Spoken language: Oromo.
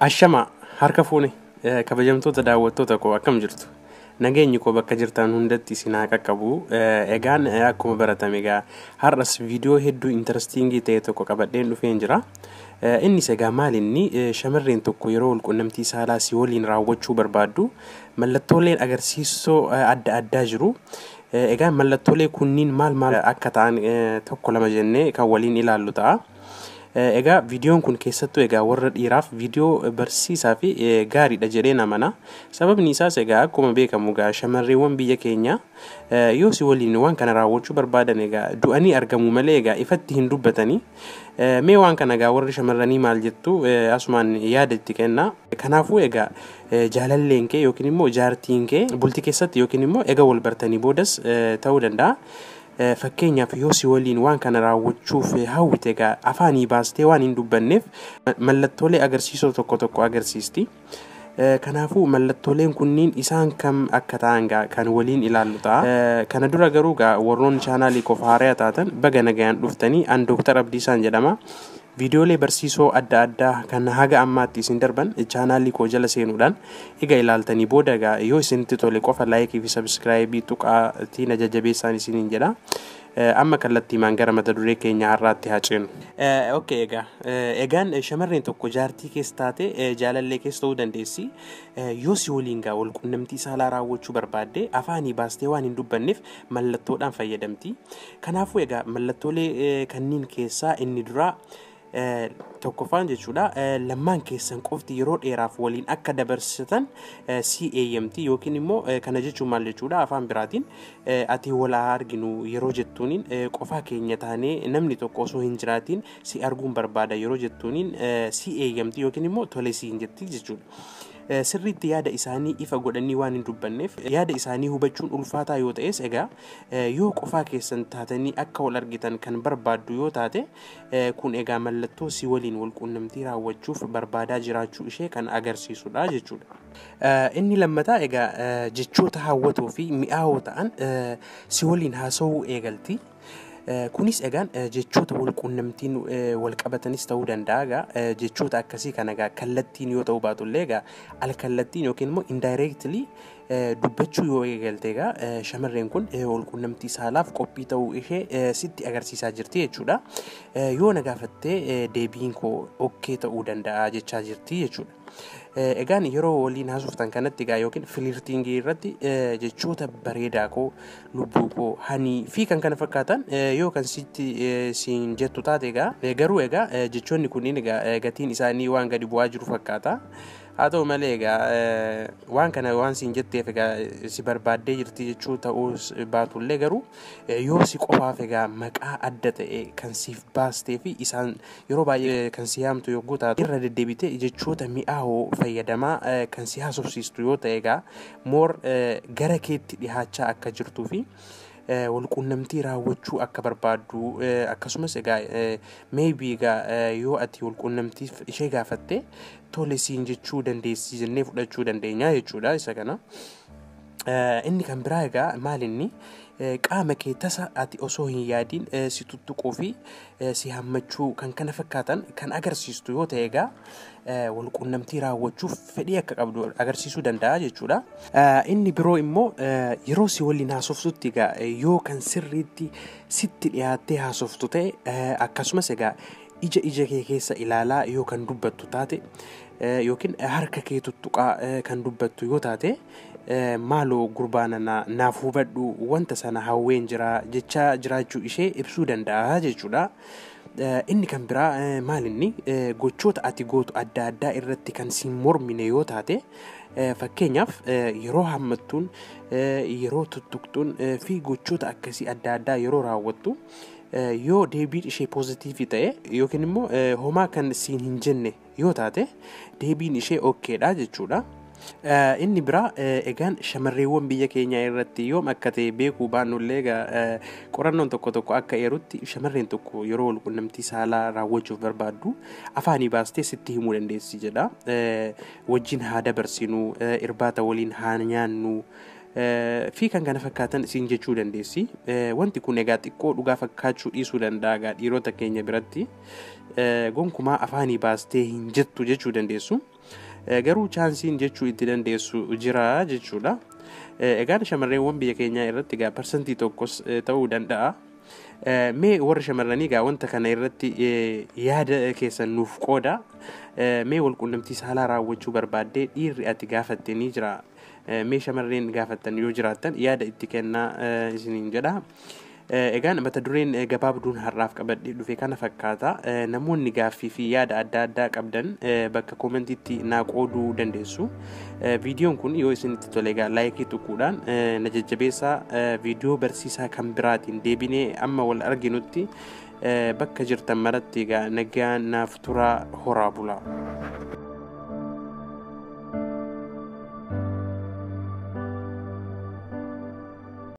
Ashama harka fuune, kabajamtoota daawwattoota koo, akkam jirtu? Nageenyi koo bakka jirtan hundatti isin haa qaqqabu. Egaan akkuma baratame egaa har'as viidiyoo hedduu interesting ta'e tokko qabadheen dhufeen jira. Innis egaa maal inni shamarreen tokko yeroo walqunnamtii saalaa si waliin raawwachuu barbaaddu mallattooleen agarsiisoo adda addaa jiru. Egaa mallattoolee kunniin maal maal akka ta'an tokko lama jennee kan waliin ilaallu ta'a. Egaa viidiyoon kun keessattuu egaa warra dhiiraaf viidiyoo barsiisaa fi gaariidha jedheen amana. Sababni isaas egaa akkuma beekamu egaa shamarreewwan biyya keenya yoo si waliin waan kana raawwachuu barbaadan egaa du'anii argamu malee egaa ifatti hin dubbatanii. Mee waan kana egaa warri shamarranii maal jettu asumaan yaada itti kenna. Kanaafuu egaa jaalalleen kee yookiin immoo jaartiin kee bultii keessatti yookiin immoo egaa wal bartanii boodas ta'uu danda'a. Fakkeenyaaf yoo si waliin waan kana raawwachuuf hawwite egaa afaanii baastee waan hin dubbanneef mallattoolee agarsiisoo tokko tokko agarsiisti. Kanaafuu mallattooleen kunniin isaan kam akka ta'an kan waliin ilaallu ta'a. Kana dura garuu gaa warroonni chaanaalii koof haaraa taatan baga nagayaan dhuftanii, an Dooktar Abdiisaan jedhama. Viidiyoolee barsiisoo adda addaa kan haga ammaatti isin darban chaanaalii koo jala seenuudhaan egaa ilaaltanii booda egaa yoo isinitti tole qofa like fi subscribe tuqaatiin jajjabeessaan isiniin jedha. Amma kallattiimaan gara mata duree keenya har'aatti haa ceenu. Okay, egaa egaan shamarreen tokko jaartii keessa taate jaalallee keessa ta'uu dandeessi. Yoo si waliin gaa wal qunnamtii saalaa raawwachuu barbaadde afaanii baastee waan hin dubbanneef mallattoodhaan fayyadamti. Kanaafuu egaa mallattoolee kanneen keessaa inni duraa tokkoffaan jechuudha, lammaan keessan qofti yeroo dheeraaf waliin akka dabarsitan si eeyyamti yookiin immoo kana jechuun maal jechuudha, afaan biraatiin ati wal haa arginu yeroo jettuuniin, qofaa keenya taanee namni tokko osoo hin jiraatiin si arguun barbaada yeroo jettuuniin si eeyyamti yookiin immoo tole siin jetti jechuudha. Sirriitti yaada isaanii ifa godhanii waan hin dubbanneef yaada isaanii hubachuun ulfaataa yoo ta'es egaa yoo qofaa keessan taatanii akka wal argitan kan barbaaddu yoo taate, kun egaa mallattoo si waliin wal quunnamtii raawwachuuf barbaadaa jiraachuu ishee kan agarsiisudha jechuudha. Inni lammataa egaa jechoota hawwatoo fi mi'aawoo ta'an si waliin haasa'uu eegalti. Kunis egaan jechoota wal quunnamtiin wal qabatanis ta'uu danda'a egaa jechoota akkasii kana egaa kallattiin yoo ta'uu baatullee egaa al kallattiin yookiin immoo indirectly dubbachuu yoo eegalte egaa shamarreen kun wal quunnamtii saalaaf qophii ta'uu ishee sitti agarsiisaa jirti jechuudha. Yoo na gaafattee deebiin koo okay ta'uu danda'a jechaa jirti jechuudha. Egaan yeroo waliin haasoftan kanatti egaa yookiin flirting irratti jechoota bareedaa koo, lubbuu koo, honey fi kan kana fakkaatan yoo kan sitti siin jettu taate egaa garuu egaa jechoonni kunniin egaa gatiin isaanii waan gadi bu'aa jiru fakkaata. Haa ta'u malee egaa waan kana waan siin jetteef egaa si barbaaddee jirti jechuu ta'uu baatullee, garuu yoo si qofaaf egaa maqaa adda ta'e kan siif baastee fi isaan yeroo baay'ee kan si yaamtu yogguu taatu, irra deddeebitee jechoota mi'aawoo fayyadamaa kan si haasofsiistu yoo ta'e, egaa more gara keetti dhihaachaa akka jirtuu fi walquunnamtii raawwachuu akka barbaaddu, akkasumas egaa maybe egaa yoo ati walquunnamtiif ishee gaafatte tole siin jechuu dandeessi jennee fudhachuu dandeenya jechuudha isa kana. Inni kan biraa egaa maal inni qaama kee tasa ati osoo hin yaadiin si tuttuquu fi si hammachuu kan kana fakkaatan kan agarsiistu yoo ta'e, egaa walquunnamtii raawwachuuf fedhii akka qabdu agarsiisuu danda'a jechuudha. Inni biroo immoo yeroo si waliin haasoftutti egaa yoo kan sirriitti sitti dhiyaattee haasoftu ta'e, akkasumas egaa ija ija kee keessa ilaalaa yoo kan dubbattu taate yookiin harka kee tuttuqaa kan dubbattu yoo taate, maaloo gurbaana naaf hubadhu, wanta sana hawween jira jechaa jiraachuu ishee ibsuu danda'a jechuudha. Inni kan biraa maal inni gochoota ati gootu adda addaa irratti kan siin mormine yoo taate, fakkeenyaaf yeroo hammattuun, yeroo tuttuqxuun fi gochoota akkasii adda addaa yeroo raawwattu yoo deebiin ishee positive ta'e yookiin immoo homaa kan siin hin jenne yoo taate, deebiin ishee okaydha jechuudha. Inni biraa egaan shamarreewwan biyya keenyaa irratti yoom akka ta'e beekuu baannullee, egaa qorannoon tokko tokko akka eerutti shamarreen tokko yeroo walqunnamtii saalaa raawwachuuf barbaaddu afaanii baastee sitti himuu dandeessi jedha. Wajjin haa dabarsinu, irbaata waliin haa nyaannu, Fi kan kana fakkaatan siin jechuu dandeessi. Wanti kun egaa xiqqoo dhugaa fakkaachuu dhiisuu danda'a egaa dhiirota keenya biratti. Gonkumaa afaanii baastee hin jettu jechuu dandeessu. Garuu chaansiin jechuu itti dandeessu jira jechuudha. Egaan shamarreewwan biyya keenyaa irratti egaa 1% ta'uu danda'a. Mee warri shamarranii egaa wanta kana irratti yaada keessan nuuf qooda. Mee walqunnamtii saalaa raawwachuu barbaaddee dhiirri ati gaafatte ni jira. Mee shamarreen gaafattan yoo jiraattan yaada itti kennaa isiniin jedha. Egaan mata dureen gabaabduun har'aaf qabadhee dhufe kana fakkaata. Namoonni gaaffii fi yaada adda addaa qabdan bakka koomentiitti naa qooduu dandeessu. Viidiyoon kun yoo isinitti tole egaa laayikii tuquudhaan na jajjabeessaa. Viidiyoo barsiisaa kan biraatiin deebinee amma wal arginutti bakka jirtan maratti egaa nagaan naaf turaa, horaa bulaa.